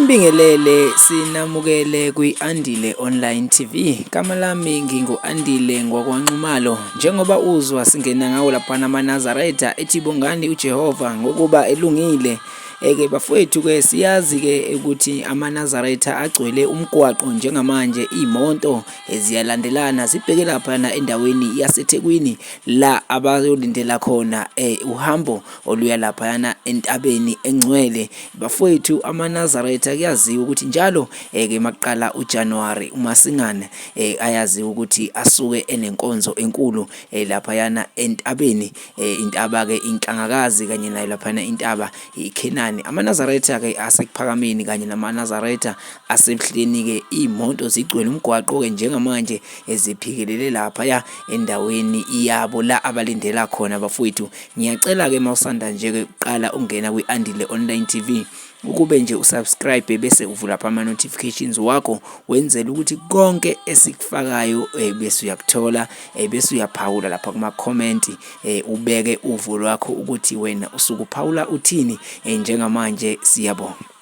Sinibingelele sinamukele kwi-Andile Online TV. Gama lami ngingu-Andile ngwakwaNxumalo. Njengoba uzwa singena ngawo laphana amaNazaretha ethi bongani uJehova ngokuba elungile. Eke bafowethu ke siyazi ke ukuthi amaNazaretha agcwele umgwaqo njengamanje iy'monto ziyalandelana zibheke laphana endaweni yaseThekwini la abayolindela khona uhambo oluya laphayana entabeni engcwele. Bafowethu amaNazaretha kuyaziwa ukuthi njalo ke makuqala uJanuary uMasingana ayaziwa ukuthi asuke enenkonzo enkulu laphayana entabeni intaba-ke iNhlangakazi kanye nayo laphayana intaba iKhenani. AmaNazaretha-ke aseKuphakameni kanye namaNazaretha aseBuhleni-ke iy'moto zigcwele umgwaqo-ke njengamanje eziphikelele laphaya endaweni yabo la abalindela khona bafowethu. Ngiyacela-ke mawusanda nje-ke kuqala ungena kwi-Andile Online TV ukube nje usubscribe bese uvula pha ama-notifications wakho wenzele ukuthi konke esikufakayo bese uyakuthola bese uyaphawula lapha kuma-comment ubeke uvo lwakho ukuthi wena usuke uphawula uthini njengamanje. Siyabonga.